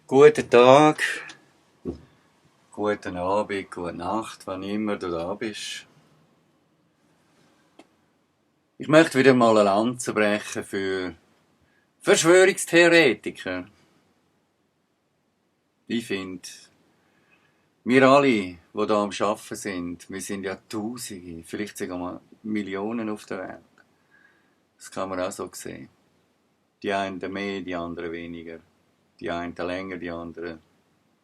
Guten Tag, guten Abend, gute Nacht, wann immer du da bist. Ich möchte wieder mal eine Lanze brechen für Verschwörungstheoretiker. Ich finde, wir alle, die hier am Arbeiten sind, wir sind ja Tausende, vielleicht sogar mal Millionen auf der Welt. Das kann man auch so sehen. Die einen mehr, die anderen weniger. Die einen länger, die anderen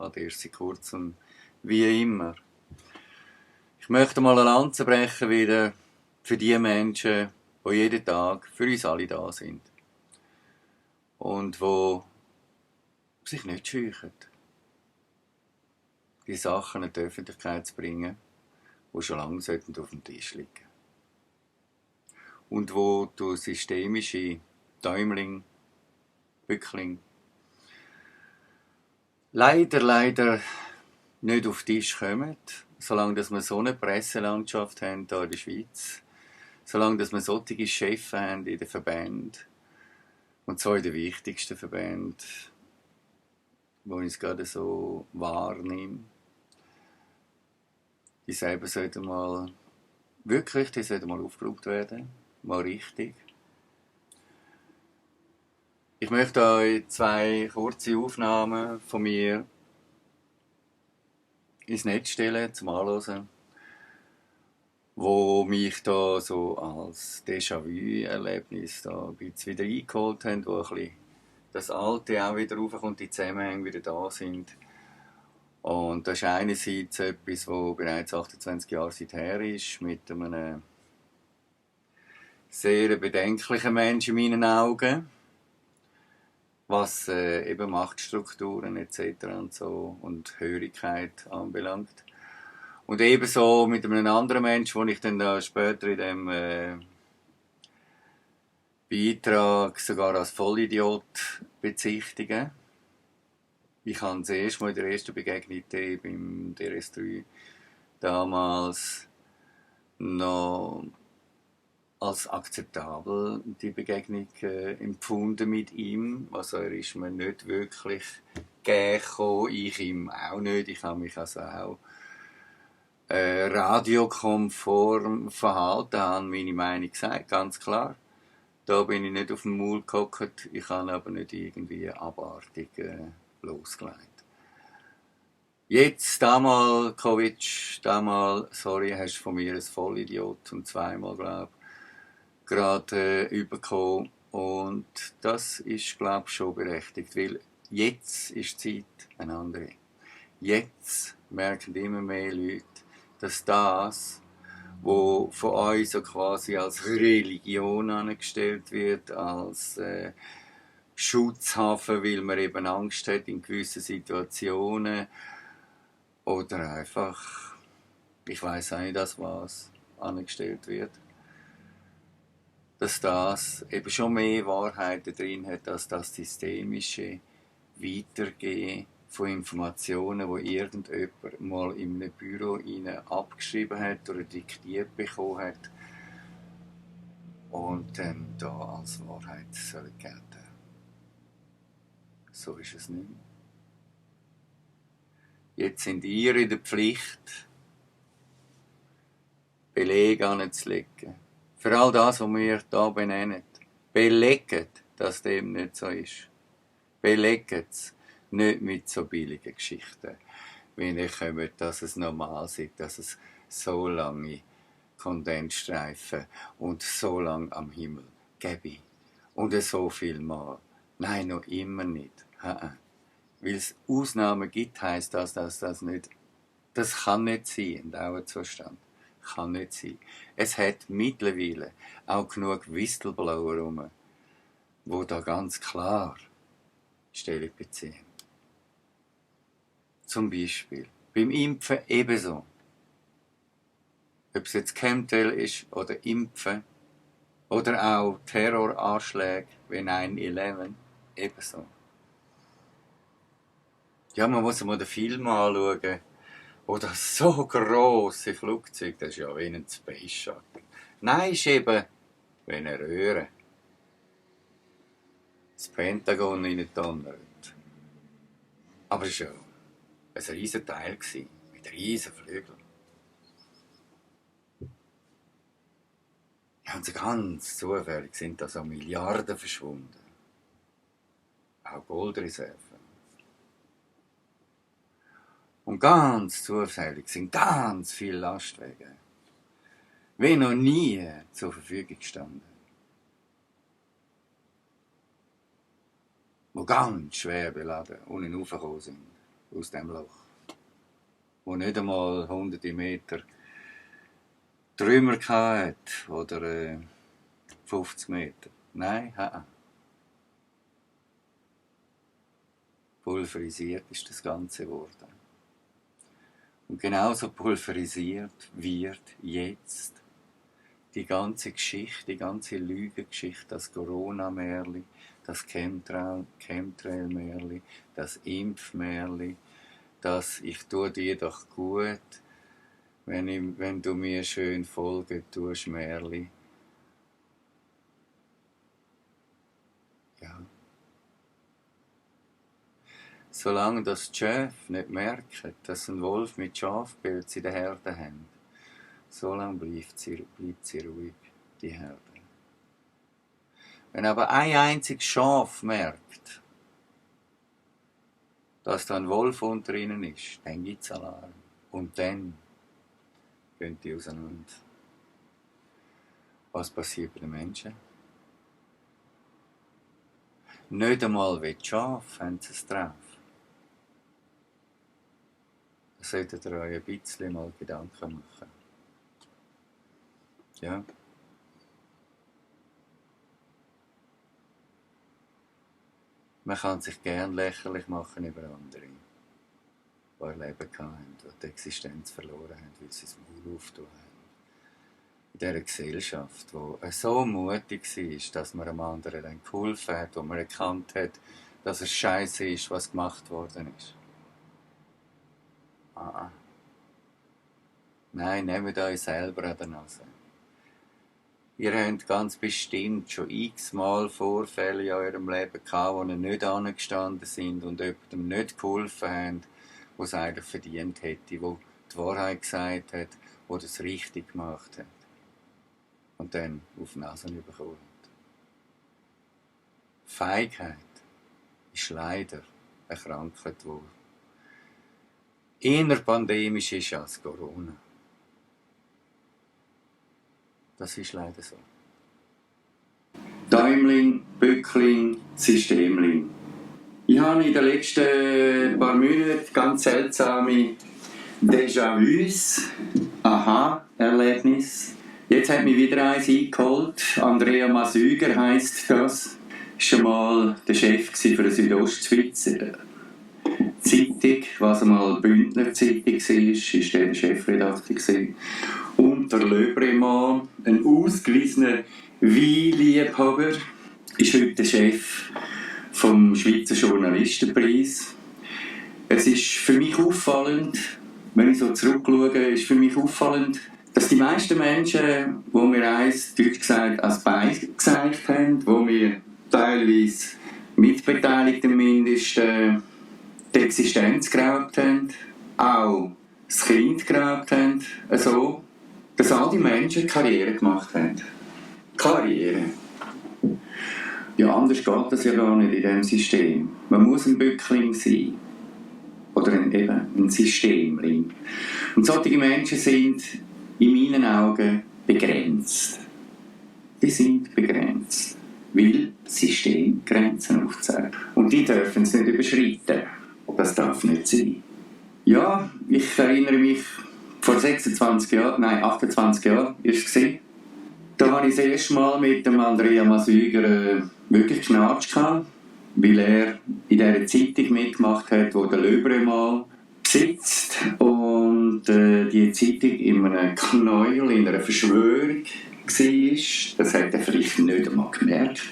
halt erst seit kurzem. Wie immer. Ich möchte mal eine Lanze brechen wieder für die Menschen, die jeden Tag für uns alle da sind. Und die sich nicht scheuchen, die Sachen in die Öffentlichkeit zu bringen, die schon lange auf dem Tisch liegen. Und wo durch systemische Däumling, Bückling leider nicht auf den Tisch kommen, solange dass wir so eine Presselandschaft haben hier in der Schweiz, solange dass wir solche Chefs haben in den Verbänden, und zwar in den wichtigsten Verbänden, wo ich es gerade so wahrnehme. Die selber sollten mal aufgebraucht werden, mal richtig. Ich möchte euch 2 kurze Aufnahmen von mir ins Netz stellen, zum Anhören, wo mich da so als Déjà-vu-Erlebnis da ein bisschen wieder eingeholt haben, wo ein bisschen das Alte auch wieder raufkommt, die Zusammenhänge wieder da sind. Und das ist einerseits etwas, das bereits 28 Jahre seither ist, mit einem sehr bedenklichen Menschen in meinen Augen, was eben Machtstrukturen etc. und so und Hörigkeit anbelangt. Und ebenso mit einem anderen Menschen, den ich dann da später in dem Beitrag sogar als Vollidiot bezichtige. Ich habe es erst mal in der ersten Begegnung beim DRS3 damals noch als akzeptabel die Begegnung empfunden mit ihm. Also er ist mir nicht wirklich gekommen, ich ihm auch nicht. Ich habe mich also auch radiokonform verhalten, habe meine Meinung gesagt, ganz klar. Da bin ich nicht auf dem Maul gehockt, ich habe aber nicht irgendwie abartig losgelegt. Jetzt, damals, Kovic, sorry, hast du von mir ein Vollidiot und zweimal, glaube ich, gerade übergekommen. Und das ist, glaube ich, schon berechtigt, weil jetzt ist die Zeit eine andere. Jetzt merken immer mehr Leute, dass das, was von uns so quasi als Religion angestellt wird, als Schutzhafen, weil man eben Angst hat in gewissen Situationen oder einfach, ich weiß auch nicht, was angestellt wird, dass das eben schon mehr Wahrheiten drin hat als das systemische Weitergehen von Informationen, die irgendjemand mal in einem Büro abgeschrieben hat oder diktiert bekommen hat und dann da als Wahrheit soll gelten. So ist es nicht. Jetzt sind ihr in der Pflicht, Belege anzulegen. Für all das, was wir hier benennen. Belegt, dass dem nicht so ist. Belegt es nicht mit so billigen Geschichten, wenn ihr kommt, dass es normal ist, dass es so lange Kondensstreifen und so lang am Himmel gäbe. Und so viel mal. Nein, noch immer nicht. Weil es Ausnahmen gibt, heisst das nicht. Das kann nicht sein, ein Dauerzustand. Kann nicht sein. Es hat mittlerweile auch genug Whistleblower rum, die da ganz klar Stellung beziehen. Zum Beispiel beim Impfen ebenso. Ob es jetzt Chemtrail ist oder Impfen oder auch Terroranschläge wie 9/11, ebenso. Ja, man muss mal den Film anschauen. Oder so grosse Flugzeuge, das ist ja wie ein Space Shuttle. Nein, ist eben wie eine Röhre. das Pentagon reingedonnert. Aber es war ja ein riesiger Teil, mit riesigen Flügeln. Ja, und so ganz zufällig sind da so Milliarden verschwunden. Auch Goldreserven. Und ganz zufällig sind ganz viele Lastwagen wie noch nie zur Verfügung gestanden. Die ganz schwer beladen unten raufgekommen sind, aus dem Loch. Die nicht einmal hunderte Meter Trümmer hatte oder 50 Meter. Nein, pulverisiert ist das Ganze geworden. Und genauso pulverisiert wird jetzt die ganze Geschichte, die ganze Lügengeschichte, das Corona-Märli, das Chemtrail-Märli, das Impfmärli, das «Ich tue dir doch gut, wenn du mir schön folgen tust, Märli». Ja. Solange das die Schäfe nicht merken, dass ein Wolf mit Schafpelz in der Herde hat, solange bleibt sie ruhig, die Herde. Wenn aber ein einziges Schaf merkt, dass da ein Wolf unter ihnen ist, dann gibt es Alarm. Und dann gehen die auseinander. Was passiert bei den Menschen? Nicht einmal wie die Schafe haben sie es drauf. Da solltet ihr euch ein bisschen mal Gedanken machen. Ja. Man kann sich gern lächerlich machen über andere, die ein Leben hatten, die die Existenz verloren haben, weil sie das Maul aufgetan haben. In dieser Gesellschaft, die so mutig war, dass man einem anderen dann geholfen hat, wo man erkannt hat, dass es scheiße ist, was gemacht worden ist. Nein, nehmt euch selber an der Nase. Ihr habt ganz bestimmt schon x-mal Vorfälle in eurem Leben gehabt, wo ihr nicht angestanden sind und jemandem nicht geholfen habt, der es eigentlich verdient hätte, der die Wahrheit gesagt hat, der das richtig gemacht hat. Und dann auf die Nase bekommen hat. Feigheit ist leider eine Krankheit, die eher pandemisch ist als Corona. Das ist leider so. Däumling, Bückling, Systemling. Ich habe in den letzten paar Monaten ganz seltsame Déjà-vus, Aha-Erlebnis. Jetzt hat mich wieder eins eingeholt. Andrea Masüger heisst das. War mal der Chef für eine Südostschweizer Zeitung, was einmal Bündner Zeitung war, war der Chefredakteur. Und der Löbremann, ein ausgewiesener Weinliebhaber, ist heute der Chef vom Schweizer Journalistenpreis. Es ist für mich auffallend, wenn ich so zurückschaue, ist für mich auffallend, dass die meisten Menschen, die wir eins, deutsch gesagt, als Bein gezeigt haben, die wir teilweise mitbeteiligt mindestens die Existenz geraubt haben, auch das Kind geraubt haben, also, dass all die Menschen Karriere gemacht haben. Karriere. Ja, anders geht das ja gar nicht in diesem System. Man muss ein Bückling sein. Oder ein Systemling. Und solche Menschen sind in meinen Augen begrenzt. Die sind begrenzt. Weil das System Grenzen aufzeigt. Und die dürfen es nicht überschreiten. Das darf nicht sein. Ja, ich erinnere mich, vor 28 Jahren war es. Da habe ich das erste Mal mit dem Andrea Masüger wirklich geschnarcht, weil er in dieser Zeitung mitgemacht hat, wo der Löbremann besitzt und die Zeitung in einem Knäuel, in einer Verschwörung war. Das hat er vielleicht nicht einmal gemerkt.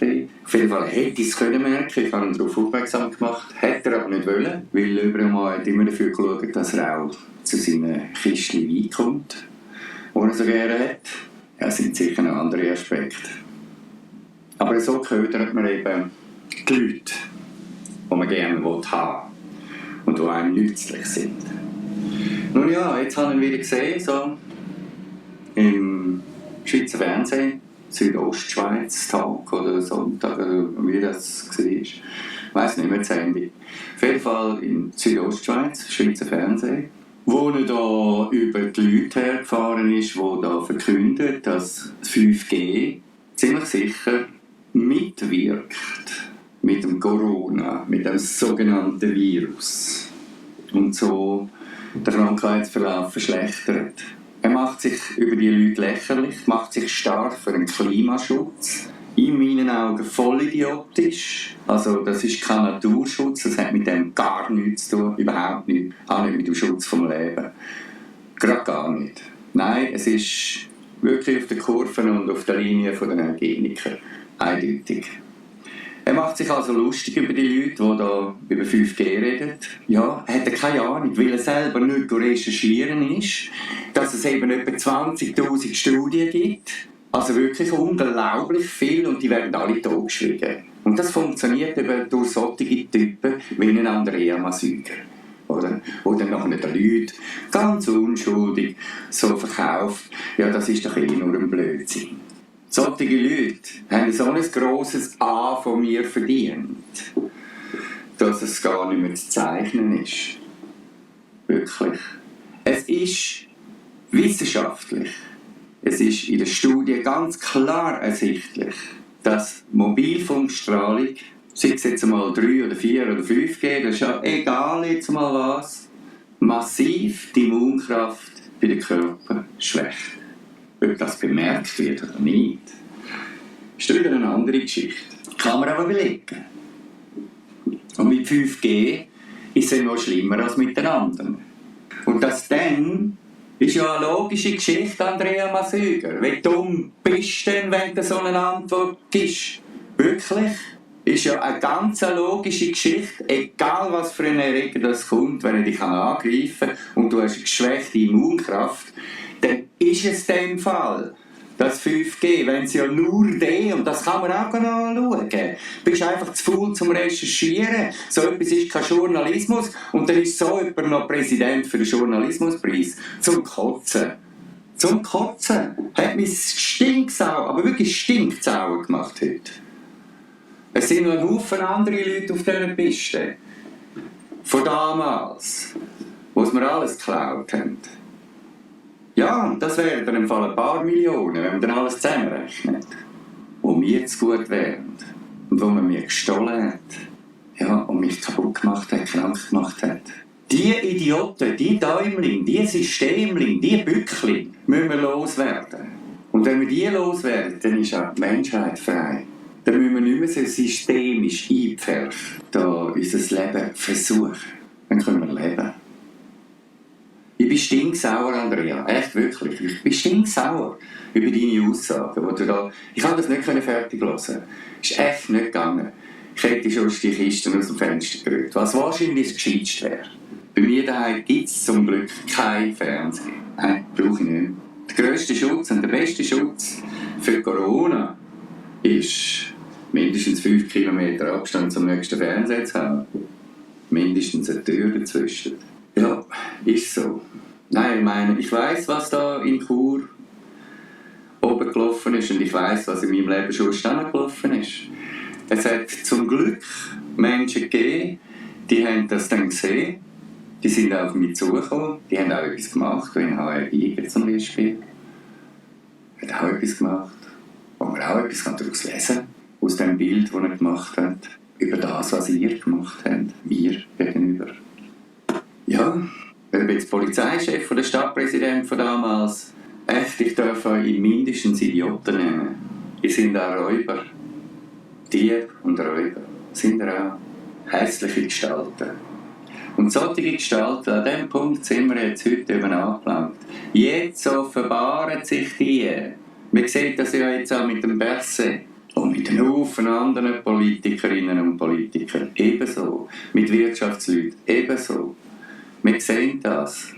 Auf jeden Fall hätte ich es merken. Ich habe ihn darauf aufmerksam gemacht. Hätte er aber nicht wollen, weil Löbremann hat immer dafür geschaut, dass er auch zu seinen Kistchen Wein kommt, die er so gerne hat. Ja, das sind sicher noch andere Aspekte. Aber so ködert man eben die Leute, die man gerne haben will und die einem nützlich sind. Nun ja, jetzt habe ich ihn wieder gesehen, so im Schweizer Fernsehen, Südostschweiz-Tag oder Sonntag, oder wie das war. Ich weiss nicht mehr das Handy. Auf jeden Fall in Südostschweiz, Schweizer Fernsehen, wo er da über die Leute hergefahren ist, die da verkündet, dass 5G ziemlich sicher mitwirkt mit dem Corona, mit dem sogenannten Virus und so den Krankheitsverlauf verschlechtert. Er macht sich über die Leute lächerlich, macht sich stark für den Klimaschutz. In meinen Augen voll idiotisch. Also das ist kein Naturschutz, das hat mit dem gar nichts zu tun, überhaupt nicht. Auch nicht mit dem Schutz vom Leben. Gerade gar nicht. Nein, es ist wirklich auf der Kurve und auf der Linie der Eugenikern. Eindeutig. Er macht sich also lustig über die Leute, die da über 5G reden. Ja, er hat keine Ahnung, weil er selber nicht recherchieren ist, dass es eben etwa 20'000 Studien gibt. Also wirklich unglaublich viel und die werden alle totgeschwiegen. Und das funktioniert eben durch solche Typen wie einen Andrea Masüger. Oder? Wo dann nachher den Leuten ganz unschuldig so verkauft, ja, das ist doch nur ein Blödsinn. Solche Leute haben so ein grosses A von mir verdient, dass es gar nicht mehr zu zeichnen ist. Wirklich. Es ist wissenschaftlich. Es ist in der Studie ganz klar ersichtlich, dass Mobilfunkstrahlung, sei es jetzt mal 3 oder 4 oder 5G, das ist ja egal jetzt mal was, massiv die Immunkraft bei den Körpern schwächt. Ob das bemerkt wird oder nicht, ist wieder eine andere Geschichte. Kann man aber belegen. Und mit 5G ist es noch schlimmer als mit den anderen. Und das dann ist ja eine logische Geschichte, Andrea Masüger. Wie dumm bist du denn, wenn du so eine Antwort gibst? Wirklich? Ist ja eine ganz logische Geschichte, egal was für ein Erreger das kommt, wenn er dich angreifen kann und du hast eine geschwächte Immunkraft, dann ist es der Fall. Das 5G, wenn es ja nur und das kann man auch anschauen. Du bist einfach zu faul zum Recherchieren. So etwas ist kein Journalismus und dann ist so jemand noch Präsident für den Journalismuspreis. Zum Kotzen. Zum Kotzen. Hat mich stinksauer, aber wirklich stinksauer gemacht heute. Es sind noch ein Haufen andere Leute auf dieser Piste. Von damals, wo es mir alles geklaut haben. Ja, und das wären dann im Fall ein paar Millionen, wenn man dann alles zusammenrechnet. Wo mir zu gut wären. Und wo man mir gestohlen hat. Ja, und mich kaputt gemacht hat, krank gemacht hat. Die Idioten, die Däumling, die Systemling, die Bückling müssen wir loswerden. Und wenn wir die loswerden, dann ist auch die Menschheit frei. Dann müssen wir nicht mehr so systemisch einpferchen, da unser Leben versuchen. Dann können wir leben. Ich bin stinksauer, Andrea. Echt, wirklich. Ich bin stinksauer über deine Aussagen. Wo du da, ich konnte das nicht fertig hören. Es ist echt nicht gegangen. Ich hätte schon die Kisten aus dem Fenster gerührt. Was wahrscheinlich das Gescheiteste wäre. Bei mir daheim gibt es zum Glück kein Fernsehen. Nein, brauche ich nicht. Der grösste Schutz und der beste Schutz für Corona ist mindestens 5 Kilometer Abstand zum nächsten Fernseher zu haben. Mindestens eine Tür dazwischen. Ja, ist so. Nein, ich meine, ich weiss, was da in Chur oben gelaufen ist und ich weiss, was in meinem Leben schon gelaufen ist. Es hat zum Glück Menschen gegeben, die haben das dann gesehen, die sind auf mich zugekommen, die haben auch etwas gemacht, wie in HR Giger zum Beispiel. Hat auch etwas gemacht, wo man auch etwas daraus lesen kann, aus dem Bild, das er gemacht hat, über das, was ihr gemacht habt, mir gegenüber. Ja, ob jetzt Polizeichef oder Stadtpräsident von damals, echt, ich darf euch mindestens Idioten nennen. Ihr seid auch Räuber. Dieb und Räuber sind auch hässliche Gestalten. Und solche Gestalten, an diesem Punkt sind wir jetzt heute eben angelangt. Jetzt offenbaren sich die. Man sieht das ja jetzt auch mit dem Berset. Und mit den Haufen anderen Politikerinnen und Politikern ebenso. Mit Wirtschaftsleuten ebenso. Wir sehen das,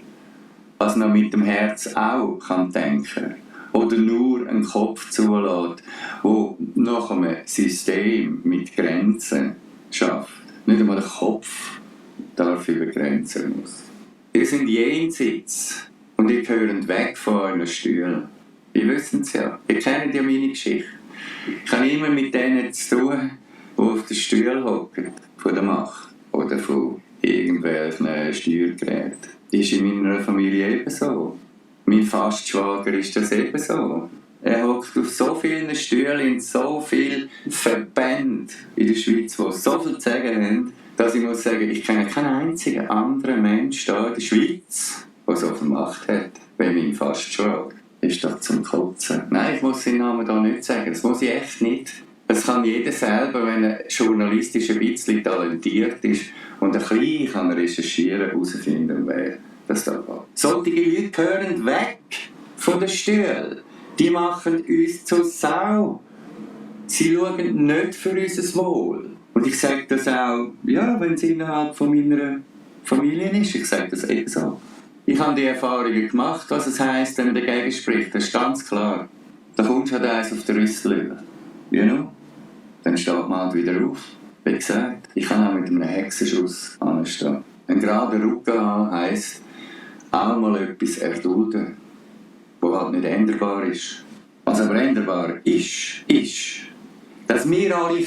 was man mit dem Herz auch denken kann. oder nur einen Kopf zulässt, der nach einem System mit Grenzen schafft. Nicht einmal der Kopf darf über Grenzen raus. Ihr seid jenseits und ihr gehört weg von euren Stühlen. Ihr wisst es ja. Ihr kennt ja meine Geschichte. Ich habe immer mit denen zu tun, die auf den Stuhl hocken, von der Macht oder von irgendwelchen Steuergeräten. Das ist in meiner Familie ebenso. Mein Fastschwager ist das ebenso. Er hockt auf so vielen Stühlen in so vielen Verbänden in der Schweiz, die so viel zu sagen haben, dass ich muss sagen, ich kenne keinen einzigen anderen Menschen hier in der Schweiz, der so viel Macht hat, wie mein Fastschwager. Ist doch zum Kotzen. Nein, ich muss seinen Namen hier nicht sagen. Das muss ich echt nicht. Das kann jeder selber, wenn er journalistisch ein bisschen talentiert ist und ein bisschen kann recherchieren, herausfinden, wer das da war. Solche Leute gehören weg von den Stühlen. Die machen uns zur Sau. Sie schauen nicht für unser Wohl. Und ich sage das auch, ja, wenn es innerhalb von meiner Familie ist. Ich sage das eben so. Ich habe die Erfahrungen gemacht, was es heisst, wenn man dagegen spricht. Das ist ganz klar. Da kommst du halt eins auf den Rüssel. You know? Dann steht man halt wieder auf. Wie gesagt, ich kann auch mit einem Hexenschuss anstehen. Ein gerader Rücken haben heisst, auch mal etwas erdulden, was halt nicht änderbar ist. Was aber änderbar ist, dass wir alle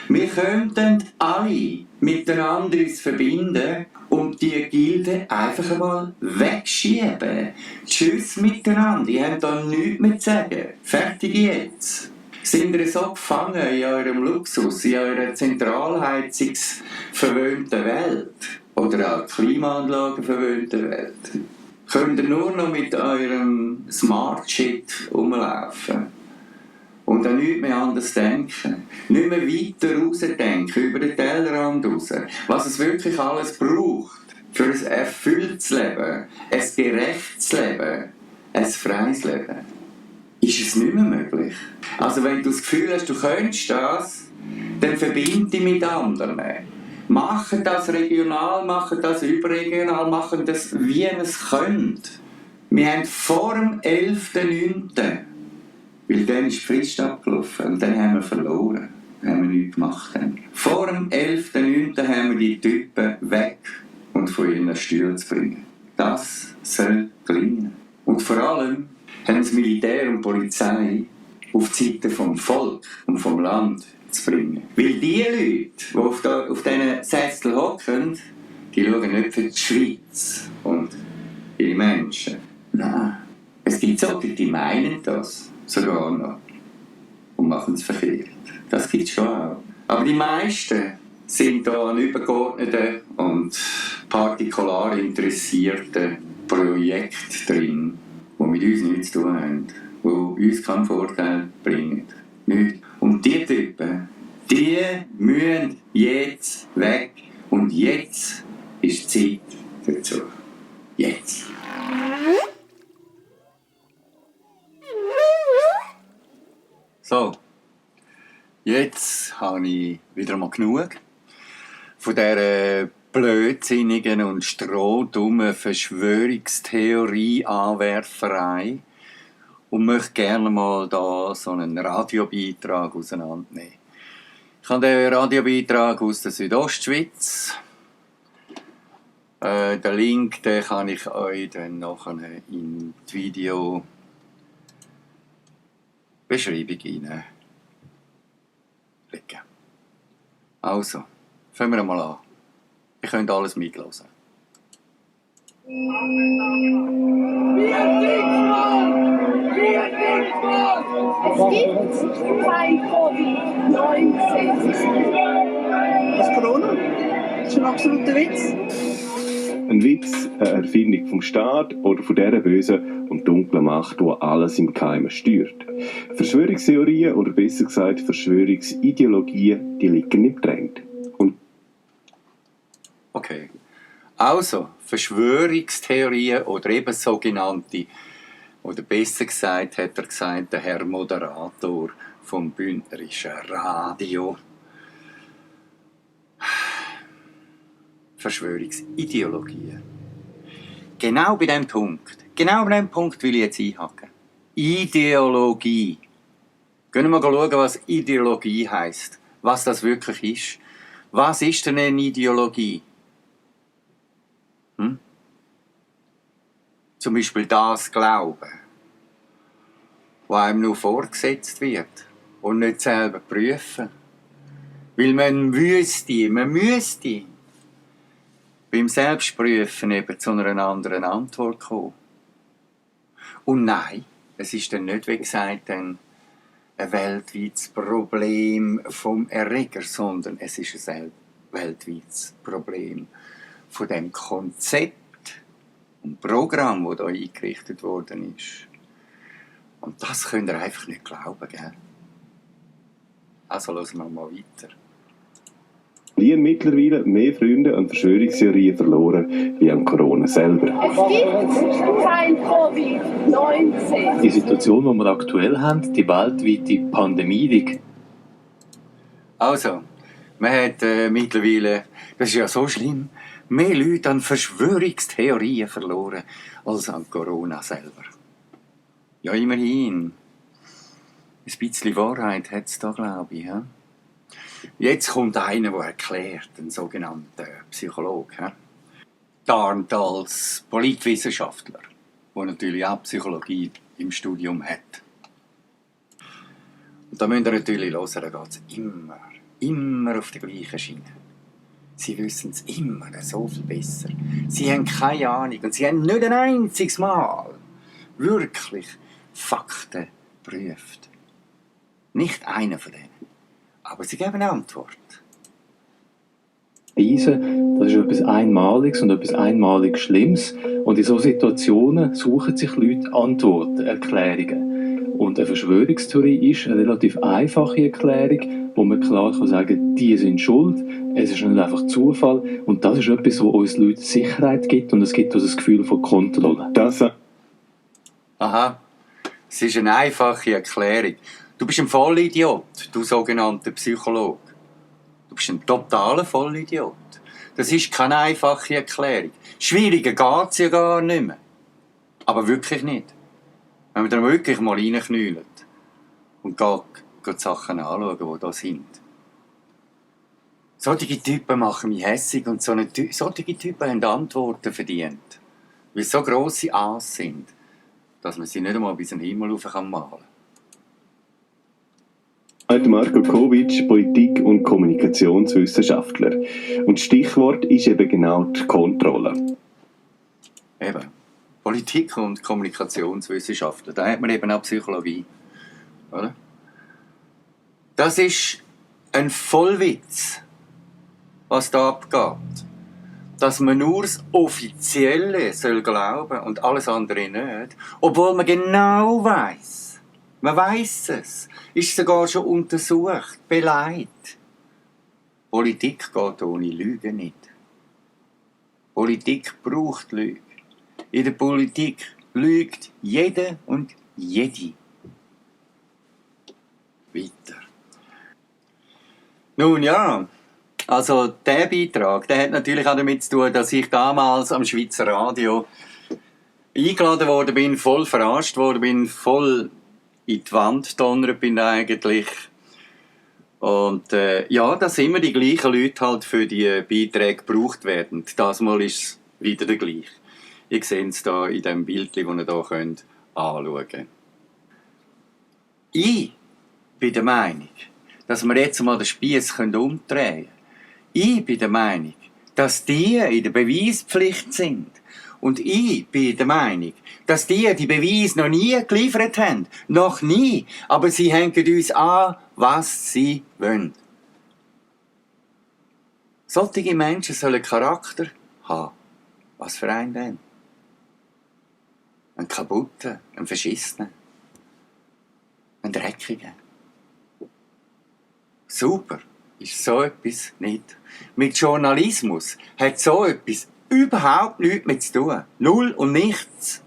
wir könnten alle miteinander uns verbinden und die Gilde einfach einmal wegschieben. Tschüss miteinander, ihr habt da nichts mehr zu sagen. Fertig jetzt. Sind ihr so gefangen in eurem Luxus, in eurer zentralheizungsverwöhnten Welt oder auch klimaanlagenverwöhnten Welt? Könnt ihr nur noch mit eurem Smart Shit rumlaufen und an nichts mehr anders denken? Nicht mehr weiter rausdenken, über den Tellerrand raus. Was es wirklich alles braucht für ein erfülltes Leben, ein gerechtes Leben, ein freies Leben. Ist es nicht mehr möglich? Also wenn du das Gefühl hast, du könntest das, dann verbinde dich mit anderen. Machen das regional, machen das überregional, machen das, wie ihr es könnt. Wir haben vor dem 11.09., weil dann ist die Frist abgelaufen und dann haben wir verloren, haben wir nichts gemacht. Vor dem 11.09. haben wir die Typen weg und von ihren Stühlen zu bringen. Das soll gelingen. Und vor allem haben das Militär und die Polizei auf die Seite vom Volk und vom Land zu bringen. Weil die Leute, die auf diesen Sesseln hocken, die schauen nicht für die Schweiz und ihre Menschen. Nein. Es gibt solche, die meinen das sogar noch und machen es verkehrt. Das gibt es schon auch. Aber die meisten sind da an übergeordneten und partikular interessierten Projekten drin, die mit uns nichts zu tun haben, die uns keinen Vorteil bringen. Nicht. Und die Typen, die müssen jetzt weg. Und jetzt ist die Zeit dazu. Jetzt. So, jetzt habe ich wieder mal genug von dieser blödsinnigen und strohdummen Verschwörungstheorie-Anwerferei und möchte gerne mal da so einen Radiobeitrag auseinandernehmen. Ich habe den Radiobeitrag aus der Südostschweiz. Den Link den kann ich euch dann nachher in die Videobeschreibung hineinlegen. Also, fangen wir mal an. Ihr könnt alles mithören. Es gibt kein Covid-19. Das Corona? Das ist ein absoluter Witz. Ein Witz, eine Erfindung vom Staat oder von dieser bösen und dunklen Macht, die alles im Keim steuert. Verschwörungstheorien oder besser gesagt Verschwörungsideologien, die liegen im Trend. Okay. Also, Verschwörungstheorien oder eben sogenannte, oder besser gesagt, hat er gesagt, der Herr Moderator vom Bündnerischen Radio. Verschwörungsideologien. Genau bei diesem Punkt will ich jetzt einhaken. Ideologie. Gehen wir mal schauen, was Ideologie heisst. Was das wirklich ist. Was ist denn eine Ideologie? Zum Beispiel das Glauben, was einem nur vorgesetzt wird und nicht selber prüfen. Weil man müsste beim Selbstprüfen eben zu einer anderen Antwort kommen. Und nein, es ist dann nicht, wie gesagt, ein weltweites Problem vom Erreger, sondern es ist ein weltweites Problem von dem Konzept und Programm, das hier eingerichtet worden ist. Und das könnt ihr einfach nicht glauben, gell? Also hören wir mal weiter. Die haben mittlerweile mehr Freunde an Verschwörungstheorien verloren wie an Corona selber. Es gibt kein Covid-19. Die Situation, die wir aktuell haben, die weltweite Pandemie, Also, man hat mittlerweile, das ist ja so schlimm, mehr Leute an Verschwörungstheorien verloren als an Corona selber. Ja, immerhin. Ein bisschen Wahrheit hat es da, glaube ich. Ja? Jetzt kommt einer, der erklärt, ein sogenannter Psychologe. Ja? Tarnt als Politwissenschaftler, der natürlich auch Psychologie im Studium hat. Und da müsst ihr natürlich hören, da geht es immer auf der gleichen Schiene. Sie wissen es immer so viel besser. Sie haben keine Ahnung und sie haben nicht ein einziges Mal wirklich Fakten geprüft. Nicht einer von denen. Aber sie geben eine Antwort. Reisen, das ist etwas Einmaliges und etwas einmalig Schlimmes. Und in solchen Situationen suchen sich Leute Antworten, Erklärungen. Und eine Verschwörungstheorie ist eine relativ einfache Erklärung, wo man klar kann sagen, die sind schuld, es ist nicht einfach Zufall. Und das ist etwas, was uns Leuten Sicherheit gibt und es gibt uns ein Gefühl von Kontrolle. Aha, es ist eine einfache Erklärung. Du bist ein Vollidiot, du sogenannter Psychologe. Du bist ein totaler Vollidiot. Das ist keine einfache Erklärung. Schwieriger geht es ja gar nicht mehr. Aber wirklich nicht. Wenn man dann wirklich mal reinknüllt und geht die Sachen anschauen, die da sind. Solche Typen machen mich hässig und solche Typen haben Antworten verdient. Weil es so grosse A's sind, dass man sie nicht einmal bis zum Himmel rauf malen kann. Marko Kovic, Politik- und Kommunikationswissenschaftler. Und das Stichwort ist eben genau die Kontrolle. Eben. Politik- und Kommunikationswissenschaftler. Da hat man eben auch Psychologie. Oder? Das ist ein Vollwitz, was da abgeht. Dass man nur das Offizielle soll glauben und alles andere nicht. Obwohl man genau weiss. Man weiss es. Ist sogar schon untersucht, beleidigt. Politik geht ohne Lügen nicht. Politik braucht Lügen. In der Politik lügt jeder und jede. Weiter. Nun ja, also der Beitrag, der hat natürlich auch damit zu tun, dass ich damals am Schweizer Radio eingeladen worden bin, voll verarscht worden bin, voll in die Wand gedonnert bin eigentlich. Und ja, dass immer die gleichen Leute halt für die Beiträge gebraucht werden. Das Mal ist es wieder der gleiche. Ihr seht es hier in dem Bild, das ihr hier anschauen könnt. Ich bin der Meinung, dass wir jetzt mal den Spiess umdrehen können. Ich bin der Meinung, dass die in der Beweispflicht sind. Und ich bin der Meinung, dass die Beweise noch nie geliefert haben. Noch nie. Aber sie hängen uns an, was sie wollen. Solche Menschen sollen Charakter haben. Was für einen denn? Einen kaputten, einen verschissenen, einen dreckigen. Super ist so etwas nicht. Mit Journalismus hat so etwas überhaupt nichts mehr zu tun. Null und nichts.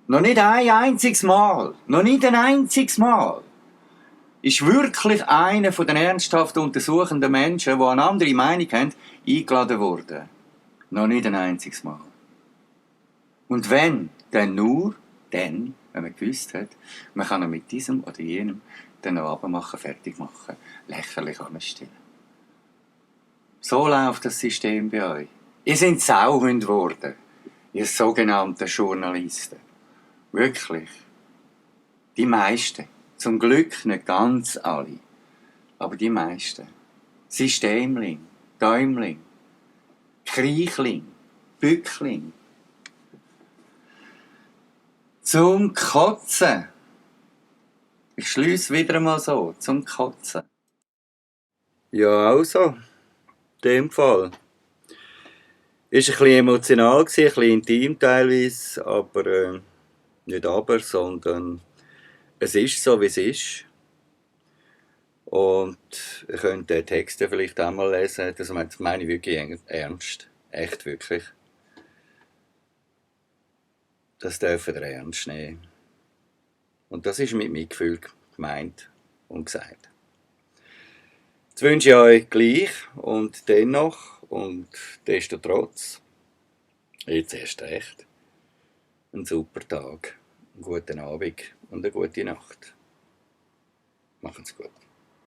Noch nicht ein einziges Mal. Noch nicht ein einziges Mal. Ist wirklich einer von den ernsthaft untersuchenden Menschen, die eine andere Meinung haben, eingeladen worden. Noch nicht ein einziges Mal. Und wenn, dann nur, dann, wenn man gewusst hat, man kann ihn mit diesem oder jenem dann noch abmachen, fertig machen, lächerlich anstellen. So läuft das System bei euch. Ihr seid Sauhunde geworden, ihr sogenannten Journalisten. Wirklich. Die meisten. Zum Glück nicht ganz alle. Aber die meisten. Systemling, Däumling, Kriechling, Bückling. Zum Kotzen. Ich schliesse wieder einmal so. Zum Kotzen. Ja, also. In dem Fall. Ist ein bisschen emotional, ein bisschen intim teilweise, aber nicht aber, sondern es ist so, wie es ist. Und ihr könnt den Text ja vielleicht auch mal lesen, das meine ich wirklich ernst. Echt wirklich. Das dürfen ihr ernst nehmen. Und das ist mit Mitgefühl gemeint und gesagt. Jetzt wünsche ich euch gleich und dennoch und desto trotz, jetzt erst recht, einen super Tag, einen guten Abend und eine gute Nacht. Machen's gut.